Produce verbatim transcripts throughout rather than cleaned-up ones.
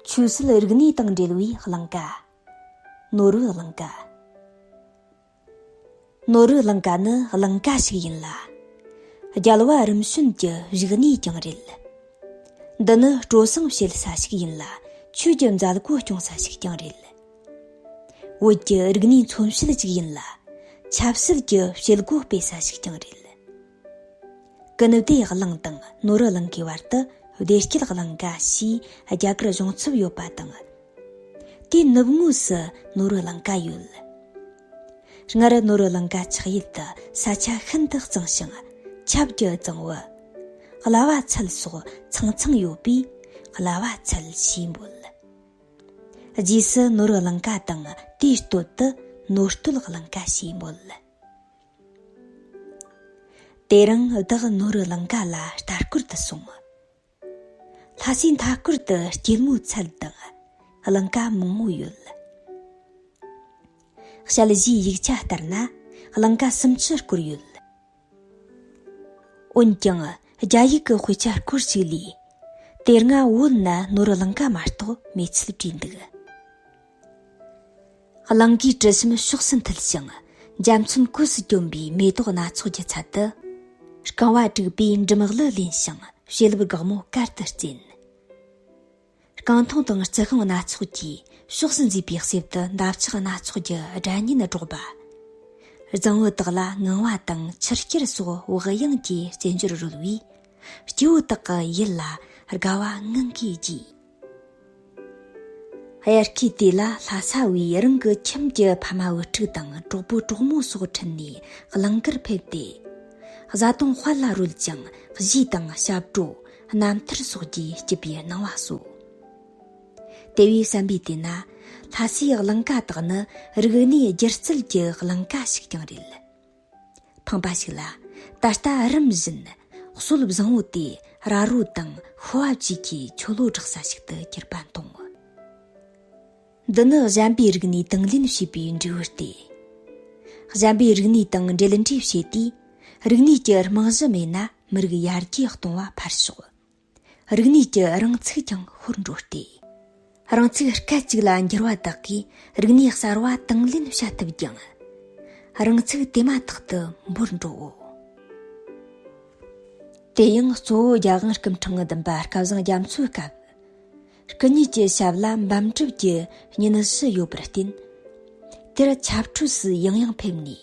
ཆོས་སྲིད་རིག་གནས་དང་འབྲེལ་བའི་གླིང་ག། ནོར་བུ་གླིང་ག། ནོར་བུ་གླིང་ག་ནི་གླིང་ག་ཞིག་ཡིན་ལ། རྒྱལ་བ་རིམ་བྱོན་གྱི་བཞུགས་གནས་ཀྱང་རེད། འདི་ནི་སྤྲོ་གསེང་བྱེད་ས་ཞིག་ཡིན་ལ། ཆོས་ཀྱི་མཛད་སྒོ་སྐྱོང་ས་ཞིག་ཀྱང་རེད། བོད་ཀྱི་རིག་གནས་མཚོན་བྱེད་ཅིག་ཡིན་ལ། ཆབ་སྲིད་ཀྱི་བྱེད་སྒོ་སྤེལ་ས་ཞིག་ཀྱང་རེད། ཀུན་བདེ་གླིང་དང་ནོར་བུ་གླིང་གའི་བར་དུ་བདེ་སྐྱིད་གླིང་ག་ཞེས་རྒྱ་གར་གཞུང་ཚབ་ཡོད་པ་དང་། དེའི་ནུབ་ངོས་སུ་ནོར་བུ་གླིང་ག་ཡོད། སྔར་ནོར་བུ་གླིང་ག་ཆགས་ཡུལ་དུ་ས་ཆ་ཤིན་ཏུ་གཙང་ཞིང་ཆབ་ཀྱི་གཙང་བོ། གླ་བ་ཚལ་སོགས་ཚང་ཚང་ཡོད་པས་གླ་བ་ཚལ་ཞེས་འབོད། རྗེས་སུ་ནོར་བུ་གླིང་ག་དང་དེའི་སྟོད་དུ་ནོར་སྟོད་གླིང་ག་ཞེས་འབོད། དེ་རིང་བདག་ནོར་བུ་གླིང་ག་ལ་ལྟ་སྐོར་དུ་སོང་། ལྷ་སའི་མཐའ་སྐོར་དུ་སྐྱེད་མོས་ཚལ་དང་གླིང་ག་མང་པོ་ཡོད། ཞལ་བཞེས་ཡིག་ཆ་ལྟར་ན་གླིང་ག་སུམ་ཅུ་སྐོར་ཡོད། འོན་ཀྱང་རྒྱ་ཡིག་གི་དཔེ་ཆ་སྐོར་ཞིག་ལས། དེ་སྔ་བོད་ན་ནོར་བུ་གླིང་ག་མ་གཏོགས་མེད་ཚུལ་བྲིས་འདུག། གླིང་གའི་གྲུ་གཤམ་ཕྱོགས་སུ་མཐུད་ཅིང་འཇའ་ཚོན་གོས་སུ་གྱོན་པའི་མེ་ཏོག་སྣ་ཚོགས་ཀྱི་ཚལ་དུ། རྐང་བ་དྲུག་པའི་འབྲུ་མག་ལ་ལེན་ཞིང་བྱེད་ལེབ་སྒག་མོ་གར་དུ་བརྩེན། རྐང་འཐུང་དང་རྩི་ཤིང་སྣ་ཚོགས་ཀྱིས་ཕྱོགས་སུ་མཛེས་པའི་གསེབ་ཏུ་འདབ་ཆགས་སྣ་ཚོགས་ཀྱི་སྒྲ་སྙན་སྒྲོག་པ། རྫིང་བུ་དག་ལ་ངང་བ་དང་ཆུ་སྐྱར་སོགས་བག་ཡངས་ཀྱི་རྩེད་འཇོར་རོལ་བས། སྐྱེ་བོ་དག་གི་ཡིད་ལ་དགའ་བ་ངང་གིས་རྒྱས། དབྱར་ཁའི་དུས་ལ་ལྷ་ས་བས་རང་གི་ཁྱིམ་གྱི་ཕ་མ་བུ་ཕྲུག་དང་གྲོགས་པོ་གྲོགས་མོ་སོགས་ཁྲིད་ནས་གླིང་གར་ཕེབས་ཏེ། བཟའ་བཏུང་དཔལ་ལ་རོལ་ཅིང་གཞས་དང་ཞབས་བྲོ། རྣམ་ཐར་སོགས་ཀྱིས་སྐྱིད་པའི་སྣང་བ་གསོ། དེ་བས་བསམ་པའི་དུས་ན་ལྷ་སའི་གླིང་ག་དག་ནི་རིག་གནས་སྒྱུ་རྩལ་གྱི་གླིང་ག་ཞིག་ཀྱང་རེད། ཕངས་པ་ཞིག་ལ་ད་ལྟ་རིམ་བཞིན་སྲོལ་བཟང་བོ་དེ་ར་རོ་དང་ཤོ་བ་བཅས་ཀྱི་ཆོ་ལོ་བསྒྲགས་ས་ཞིག་ཏུ་གྱུར་པ་མཐོང་། འདི་ནི་གཞན་པའི་རིག་གནས་དང་ལེན་བྱས་པའི་འབྲས་བུ་སྟེ། གཞན་པའི་རིག་གནས་དང་འབྲེལ་འདྲིས་བྱས་ཏེ། རིག་གནས་ཀྱི་རྨང་གཞི་མེད་ན་མི་རིགས་ཡར་རྒྱས་གཏོང་བ་ཕར་ཞོག། རིག་གནས་ཀྱི་རང་ཚུགས་ཀྱང་ཤོར་འགྲོ་སྟེ། རང་ཚུགས་སྐད་ཅིག་ལ་འགྱུར་བ་དག་གིས་རིག་གནས་གསར་བ་དང་ལེན་བྱ་ཐུབ་ཀྱང་། རང་ཚུགས་དེ་མ་ཐག་ཏུ་འབོར་འགྲོའོ། དེ་ཡང་གཙོ་བོ་རྒྱལ་དབང་སྐུ་ཕྲེང་བདུན་པ་སྐལ་བཟང་རྒྱ་མཚོའི་སྐབས། སྐུ་ཉིད་ཀྱི་ཞབས་ལ་འབུམ་གྲུབ་ཀྱི་བསྙུན་གཞི་ཡོད་པར་བརྟེན། དེར་ཆབ་ཁྲུས་སུ་ཡང་ཡང་ཕེབས་ནས་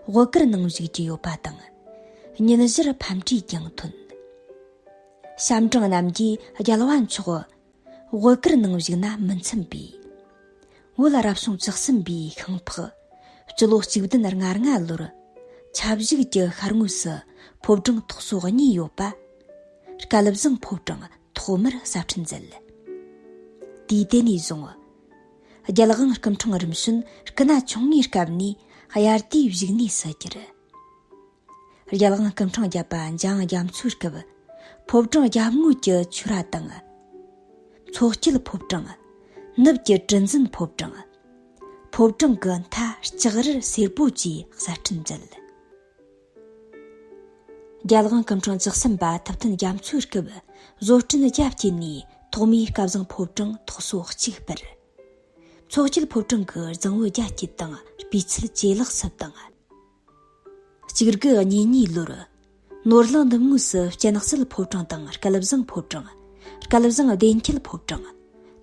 དབུ་དཀར་ནང་བཞུགས་ཀྱི་ཡོད་པ་དང་། བསྙུན་གཞིར་ཕམ་འབྲས་ཀྱང་ཐོན། བྱམས་སྦྲང་རྣམས་ཀྱིས་རྒྱལ་བ་མཆོག་དབུ་དཀར་ནང་བཞུགས་ན་མི་འཚམ་པས། བོད་རབ་བྱུང་བཅུ་གསུམ་པའི་ཤིང་ཕག་སྤྱི་ལོ་གཅིག་བདུན་ལྔ་ལྔ་ལོར་ཆབ་བཞུགས་ཀྱི་ཤར་ངོས་སུ་ཕོ་བྲང་ཐོག་སོ་གཉིས་ཡོད་པ། སྐལ་བཟང་ཕོ་བྲང་ཐོག་མར་གསར་སྐྲུན་མཛད། དུས་དེ་ནས་བཟུང་། རྒྱལ་དབང་སྐུ་ཕྲེང་རིམ་བྱོན་སྐུ་ན་ཆུང་ངུའི་སྐབས་ནས་དབྱར་དུས་བཞུགས་གནས་སུ་གྱུར། རྒྱལ་དབང་སྐུ་ཕྲེང་བརྒྱད་པ་འཇམ་དབྱངས་རྒྱ་མཚོའི་སྐབས། ཕོ་བྲང་རྒྱབ་ངོས་ཀྱི་ཆོས་ར་དང་། མཚོ་སྐྱིད་ཕོ་བྲང་། ནུབ་ཀྱི་གྲུ་འཛིན་ཕོ་བྲང་། ཕོ་བྲང་གི་མཐའ་ལྕགས་རིར་སེར་པོ་བཅས་གསར་སྐྲུན་མཛད། རྒྱལ་དབང་སྐུ་ཕྲེང་བཅུ་གསུམ་པ་ཐུབ་བསྟན་རྒྱ་མཚོའི་སྐབས། བཟོ་སྐྲུན་རྒྱ་བསྐྱེད་ནས་ཐོག་མའི་སྐལ་བཟང་ཕོ་བྲང་ཐོག་སོ་གཅིག་སྤར། མཚོ་སྐྱིད་ཕོ་བྲང་གི་རྫིང་བུ་རྒྱ་བསྐྱེད་དང་སྤུས་ཚད་ཇེ་ལེགས་སུ་བཏང་། གཅིག་དགུ་གཉིས་གཉིས་ལོར། ནོར་གླིང་ནུབ་ངོས་སུ་གཅན་གཟན་ཕོ་བྲང་དང་སྐལ་བཟང་ཕོ་བྲང་། སྐལ་བཟང་བདེ་འཁྱིལ་ཕོ་བྲང་།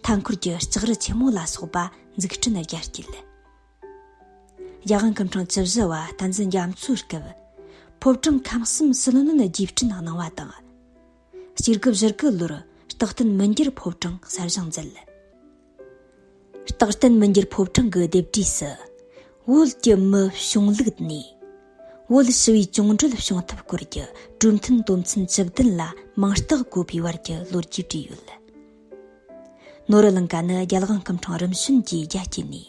མཐའ་འཁོར་གྱི་ལྕགས་རི་ཆེན་མོ་ལ་སོགས་པ་འཛུགས་སྐྲུན་རྒྱ་བསྐྱེད། རྒྱལ་དབང་སྐུ་ཕྲེང་བཅུ་བཞི་བ་བསྟན་འཛིན་རྒྱ་མཚོའི་སྐབས། ཕོ་བྲང་ཁམས་གསུམ་ཟིལ་གནོན་རྗེས་སྐྲུན་གནང་བ་དང་། གཅིག་དགུ་བཞི་དགུ་ལོར་རྟག་བརྟན་མི་འགྱུར་ཕོ་བྲང་གསར་བཞེངས་མཛད། རྟག་བརྟན་མི་འགྱུར་ཕོ་བྲང་གི་ལྡེབས་བྲིས་སུ། བོད་ཀྱི་མི་བྱུང་ལུགས་ནས། བོད་ཞི་བའི་བཅིངས་འགྲོལ་བྱུང་ཐབས་སྐོར་གྱི་གྲོས་མཐུན་དོན་ཚན་བཅུ་བདུན་ལ་མིང་རྟགས་བཀོད་པའི་བར་གྱི་ལོ་རྒྱུས་བྲིས་ཡོད། ནོར་བུ་གླིང་ག་ནི་རྒྱལ་དབང་སྐུ་ཕྲེང་རིམ་བྱོན་གྱིས་རྒྱ་བསྐྱེད་ནས།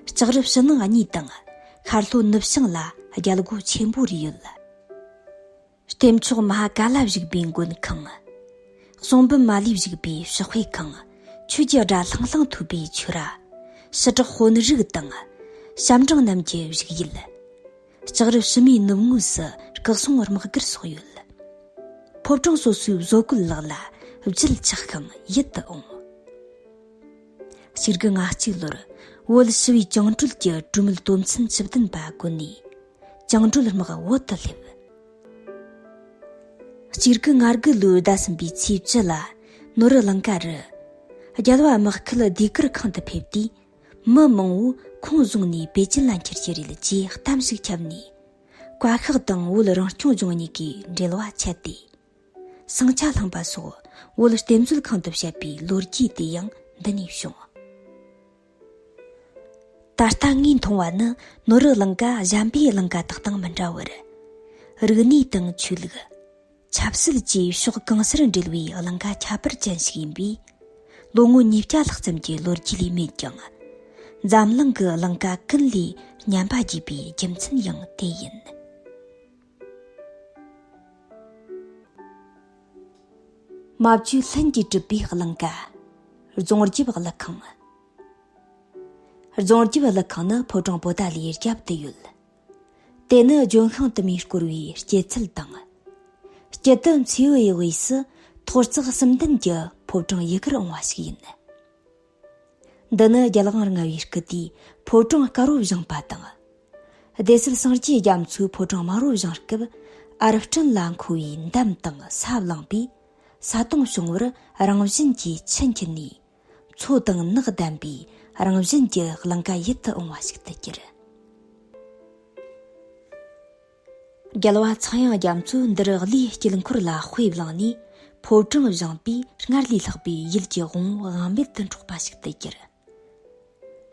ལྕགས་རི་ཕྱི་ནང་གཉིས་དང་ཤར་ལྷོ་ནུབ་བྱང་ལ་རྒྱལ་སྒོ་ཆེན་པོ་རེ་ཡོད། བརྟན་མཆོག་མ་ཧཱ་ཀཱ་ལ་བཞུགས་པའི་མགོན་ཁང་། གསུང་འབུམ་མ་ལུས་བཞུགས་པའི་ཕྱག་དཔེ་ཁང་། ཆོས་ཀྱི་སྒྲ་ལྷང་ལྷང་ཐོས་པའི་ཆོས་ར། ཕྱི་བྲག་དཔོན་རིགས་དང་། བྱམས་སྦྲང་རྣམས་ཀྱི་བཞུགས་ཡུལ། ལྕགས་རི་བྱི་མའི་ནུབ་ངོས་སུ་སྐུ་གསུང་དམག་སྒར་སོགས་ཡོད། ཕོ་བྲང་སོ་སོའི་བཟོ་བཀོད་ལག་ལ་བརྗིད་ཆགས་ཤིང་ཡིད་དུ་འོང་། གཅིག་དགུ་ང་གཅིག་ལོར་བོད་ཞི་བའི་བཅིངས་འགྲོལ་གྱི་གྲོས་མོལ་དོན་ཚན་བཅུ་བདུན་པ་བཀོད་ནས་བཅིངས་འགྲོལ་དམག་བོད་དུ་སླེབས། གཅིག་དགུ་ང་དགུ་ལོའི་ཟླ་གསུམ་པའི་ཚེས་བཅུ་ལ་ནོར་བུ་གླིང་ག་རུ་རྒྱལ་བ་དམག་ཁུལ་ཟློས་གར་ཁང་དུ་ཕེབས་དུས། མི་མང་བོས་ཁོང་བཟུང་ནས་པེ་ཅིན་ལ་འཁྱེར་རྒྱུ་རེད་ཅེས་གཏམ་ཞིག་ཁྱབ་ནས། བཀའ་ཤག་དང་བོད་རང་སྐྱོང་ལྗོངས་གཉིས་ཀའི་འབྲེལ་བ་ཆད་དེ། ཟིང་ཆ་སློང་པ་སོགས་བོད་རྟེན་མཛོད་ཁང་དུ་བཤད་པའི་ལོ་རྒྱུས་དེ་ཡང་འདི་ནས་བྱུང་། ད་ལྟ་ངས་མཐོང་བ་ནི་ནོར་བུ་གླིང་ག་གཞན་པའི་གླིང་ག་དག་དང་མི་འདྲ་བར། རིག་གནས་དང་ཆོས་ལུགས། ཆབ་སྲིད་ཀྱི་ཕྱོགས་གང་སར་འབྲེལ་བའི་གླིང་ག་ཁྱད་པར་ཅན་ཞིག་ཡིན་པས། ལོ་ངོ་ཉིས་བརྒྱ་ལྷག་ཙམ་གྱི་ལོ་རྒྱུས་ལས་མེད་ཀྱང་། འཛམ་གླིང་གི་གླིང་ག་ཀུན་ལས་སྙན་པ་རྒྱས་པའི་རྒྱུ་མཚན་ཡང་དེ་ཡིན། མ་བཅོས་ལྷུན་གྱིས་གྲུབ་པའི་གླིང་ག། རྫོང་རྒྱབ་གླུ་ཁང་། རྫོང་རྒྱབ་གླུ་ཁང་ནི་ཕོ་བྲང་པོ་ཏཱ་ལའི་རྒྱབ་ཏུ་ཡོད། དེ་ནི་ལྗོན་ཤིང་དུ་མས་བསྐོར་བའི་སྐྱེད་ཚལ་དང་། དཀྱིལ་དུ་མཚེའུ་ཡི་དབུས་སུ་ཐོག་བརྩེགས་གསུམ་ལྡན་གྱི་ཕོ་བྲང་ཡི་གེར་འོང་བ་ཞིག་ཡིན། འདི་ནི་རྒྱལ་དབང་ལྔ་པའི་སྐུ་དུས་ཕོ་བྲང་དཀར་པོ་བཞེངས་པ་དང་། སྡེ་སྲིད་སངས་རྒྱས་རྒྱ་མཚོས་ཕོ་བྲང་དམར་པོ་བཞེངས་སྐབས། ཨར་སྐྲན་ལ་མཁོ་བའི་འདམ་དང་ས་བླངས་པས་ས་དོང་བྱུང་བར་རང་བཞིན་གྱིས་ཆུ་འཁྱིལ་ནས། མཚོ་དང་ནགས་ལྡན་པའི་རང་བཞིན་གྱི་གླིང་ག་ཡིད་དུ་འོང་བ་ཞིག་ཏུ་གྱུར། རྒྱལ་བ་ཚངས་དབྱངས་རྒྱ་མཚོས་འདིར་ལྷའི་དཀྱིལ་འཁོར་ལ་དཔེ་བླངས་ནས་ཕོ་བྲང་བཞེངས་པས་སྔར་ལས་ལྷག་པའི་ཡུལ་གྱི་དབང་པོ་དབང་མེད་དུ་འཕྲོག་པ་ཞིག་ཏུ་གྱུར།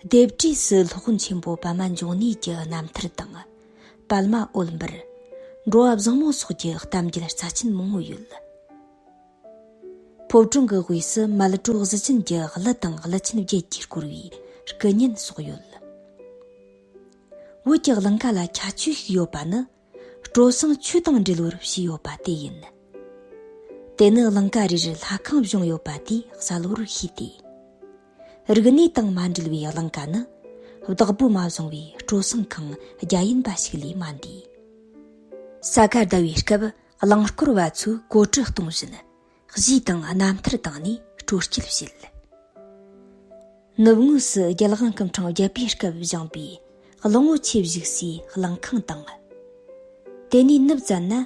ལྡེབས་བྲིས་སུ་སློབ་དཔོན་ཆེན་པོ་པདྨ་འབྱུང་གནས་ཀྱི་རྣམ་ཐར་དང་། པདྨ་འོད་འབར། འགྲོ་བ་བཟང་མོ་སོགས་ཀྱི་གཏམ་རྒྱུད་རྩ་ཆེན་མང་པོ་ཡོད། ཕོ་བྲང་གི་དབུས་སུ་མལ་གྲོ་གཟི་ཅན་གྱི་གླུ་དང་གླུ་ཆེན་བརྒྱད་ཀྱིས་བསྐོར་བའི་སྐུ་བརྙན་སོགས་ཡོད། བོད་ཀྱི་གླིང་ག་ལ་ཁྱད་ཆོས་ཤིག་ཡོད་པ་ནི། སྤྲོ་གསེང་ཆོས་དང་འབྲེལ་བར་བྱས་ཡོད་པ་དེ་ཡིན། དེ་ནི་གླིང་ག་རེ་རེར་ལྷ་ཁང་བཞེངས་ཡོད་པ་དེས་གསལ་བོར་ཤེས་ཏེ། རིག་གནས་དང་མ་འབྲེལ་བའི་གླིང་ག་ནི། བདག་པོས་མ་བཟུང་བའི་སྤྲོ་གསེང་ཁང་རྒྱ་ཡན་པ་ཞིག་ལས་མ་འདས། ས་ག་ཟླ་བའི་སྐབས་གླིང་སྐོར་བ་ཚོས་གོ་སྒྲིག་གཏོང་བཞིན། གཞས་དང་རྣམ་ཐར་བཏང་ནས་སྤྲོ་སྐྱིད་བྱེད། ནུབ་ངོས་སུ་རྒྱལ་དབང་སྐུ་འཕྲེང་བརྒྱད་པའི་སྐབས་བཞེངས་པའི་གླང་པོ་ཆེ་བཞུགས་སའི་གླིང་ཁང་དང་། དེ་ནས་ནུབ་བཙན་ན།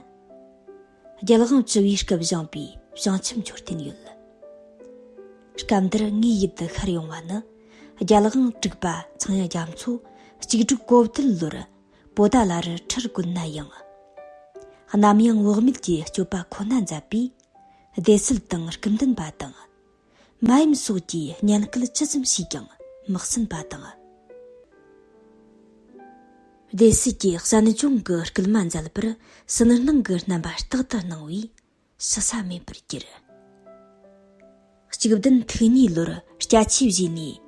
རྒྱལ་དབང་བཅུ་པའི་སྐབས་བཞེངས་པའི་བྱང་ཆུབ་མཆོད་རྟེན་ཡོད། སྐབས་འདིར་ངའི་ཡིད་དུ་ཤར་ཡོང་བ་ནི། རྒྱལ་དབང་དྲུག་པ་ཚངས་དབྱངས་རྒྱ་མཚོ་གཅིག་དྲུག་གོ་བདུན་ལོར་པོ་ཏཱ་ལ་རུ་ཁྲིར་བཀོད་ན་ཡང་། གནམ་ཡང་བག་མེད་ཀྱི་སྤྱོད་པ་ཁོ་ན་མཛད་པས། སྡེ་སྲིད་དང་སྐུ་མདུན་པ་དང་། མ་ཡུམ་སོགས་ཀྱིས་བསྙེན་སྐུལ་ཅི་ཙམ་བྱས་ཀྱང་མི་ཟིན་པ་དང་། སྡེ་སྲིད་ཀྱིས་གསན་སྦྱོང་གི་སྐུལ་མ་མཛད་པར་ཟིན་སྣང་གི་རྣམ་པ་རྟག་ཏུ་སྣང་བས་ཞུ་ས་མེད་པར་གྱུར། གཅིག་བདུན་ཐིག་གཉིས་ལོར་སྐྱ་ཆས་བཞེས་ནས།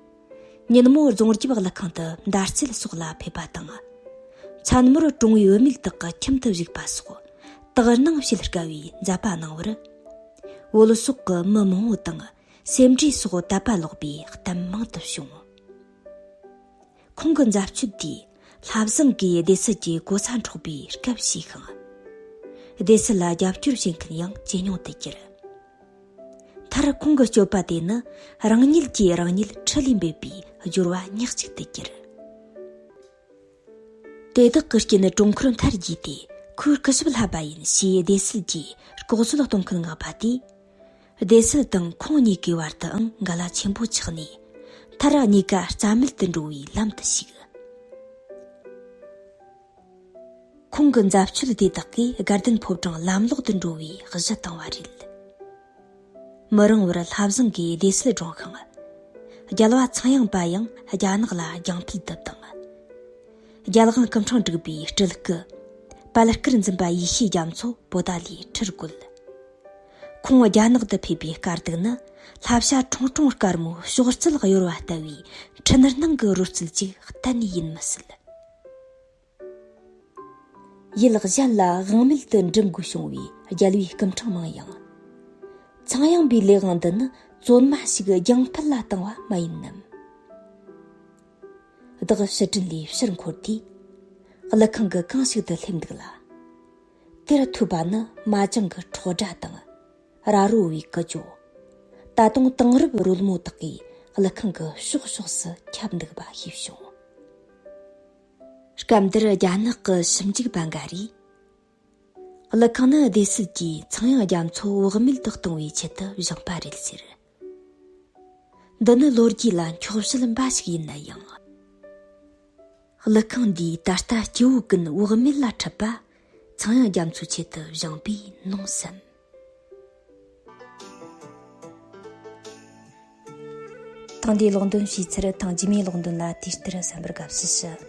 ཉིན་མོ་རྫོང་རྒྱབ་གླུ་ཁང་དུ་མདའ་རྩེད་སོགས་ལ་ཕེབས་པ་དང་། མཚན་མོར་གྲོང་བའི་བུད་མེད་དག་གི་ཁྱིམ་དུ་བཞུགས་པ་སོགས་དག་སྣང་བྱེད་དཀའ་བའི་མཛད་པ་གནང་བར། བོད་སོག་གི་མི་མང་པོ་དང་སེ་འབྲས་སོགས་དད་པ་ལོག་པའི་གཏམ་མང་དུ་བྱུང་། ཁོང་གི་མཛད་སྤྱོད་དེས་ལྷ་བཟང་གིས་སྡེ་སྲིད་ཀྱི་གོ་ས་འཕྲོག་པའི་སྐབས་ཤེས་ཤིང་། སྡེ་སྲིད་ལ་རྒྱབ་སྐྱོར་བྱེད་མཁན་ཡང་ཇེ་ཉུང་དུ་གྱུར། མཐར་ཁོང་གི་སྤྱོད་པ་དེ་ནི་རང་ཉིད་ཀྱིས་རང་ཉིད་ཁྲི་ལས་འབེབས་པའི་སྦྱོར་བ་ཉག་གཅིག་ཏུ་གྱུར། དེ་དག་གི་རྐྱེན་གྲོང་ཁོལ་མཐར་རྒྱས་ཏེ་ཁོས་སྐུ་ཞབས་ལྷ་པ་ཡིན་ཞེས་སྡེ་སྲིད་ཀྱིས་ལྐོག་གསོད་གཏོང་མཁན་མངགས་པ་དེས། སྡེ་སྲིད་དང་ཁོང་གཉིས་ཀའི་བར་དུའང་འགལ་བ་ཆེན་པོ་ཆགས་ནས། མཐར་གཉིས་ཀ་རྩ་མེད་དུ་འགྲོ་བའི་ལམ་དུ་ཞུགས། ཁོང་གི་མཛད་སྤྱོད་དེ་དག་གིས་དགའ་ལྡན་ཕོ་བྲང་ལམ་ལོག་ཏུ་འགྲོ་བའི་གཞི་བཏིང་བ་རེད། མི་རིང་བར་ལྷ་བཟང་གིས་སྡེ་སྲིད་བཀྲོངས་ཤིང་། རྒྱལ་བ་ཚངས་དབྱངས་པ་ཡང་རྒྱ་ནག་ལ་རྒྱང་འཕུད་དུ་བཏང་། རྒྱལ་དབང་སྐུ་འཕྲེང་དྲུག་པའི་སྤྲུལ་སྐུ། པད་དཀར་འཛིན་པ་ཡེ་ཤེས་རྒྱ་མཚོ་པོ་ཏཱ་ལའི་ཁྲིར་བཀོད། ཁོང་རྒྱ་ནག་ཏུ་ཕེབས་པའི་དཀའ་སྡུག་ནི་ལྷ་བྱ་ཁྲུང་ཁྲུང་དཀར་མོའི་གཤོག་རྩལ་གཡོ་བ་ལྟ་བུའི་འཕྲུལ་སྣང་གི་རོལ་རྩེད་ཅིག་གཏན་ནས་ཡིན་མི་སྲིད། ཡུལ་གཞན་ལ་དབང་མེད་དུ་འགྲིམ་དགོས་བྱུང་བའི་རྒྱལ་བའི་སྐུ་འཕྲེང་མང་ཡང་། ཚངས་དབྱངས་པའི་ལས་དབང་འདི་ནི་བཙོན་མ་ཞིག་རྒྱང་འཕུད་ལ་བཏང་བ་མ་ཡིན་ནམ། བདག་ཕྱིར་དྲན་ལས་ཕྱིར་འཁོར་དུས། གླུ་ཁང་གི་གང་ཞིག་ཏུ་སླེབས་འདུག་ལ། དེར་ཐོས་པ་ནི་མ་ཅང་གི་ཁྲོག་སྒྲ་དང་། ར་རོ་བའི་ཀུ་ཅོ། ད་དུང་དེང་རབས་རོལ་མོ་དག་གིས་ ཀླུ་ཁང་གི་ཕྱོགས་ཕྱོགས་སུ་ཁྱབ་འདུག་པ་ཤེས་བྱུང་། སྐབས་འདིར་རྒྱ་ནག་གི་ཞིབ་འཇུག་པ་འགའ་རེས། ཀླུ་ཁང་ནི་སྡེ་སྲིད་ཀྱིས་ཚངས་དབྱངས་རྒྱ་མཚོ་བག་མེད་དུ་གཏོང་བའི་ཆེད་དུ་བཞེངས་པ་རེད་ཟེར། འདི་ནི་ལོ་རྒྱུས་ལ་འཁྱོག་བཤད་འབའ་ཞིག་ཡིན་ན་ཡང་། ཀླུ་ཁང་འདིས་ད་ལྟ་སྐྱེ་བོ་ཀུན་བག་མེད་ལ་འཁྲབ་པ། ཚངས་དབྱངས་རྒྱ་མཚོའི་ཆེད་དུ་བཞེངས་པས་ནོ་བསམ། ཐེངས་འདིའི་ཀློག་འདོན་བྱས་ཚུལ་དང་རྗེས་མའི་ཀློག་འདོན་ལ་དུས་ལྟར་གསན་པར་དགའ་བསུ་ཞུ།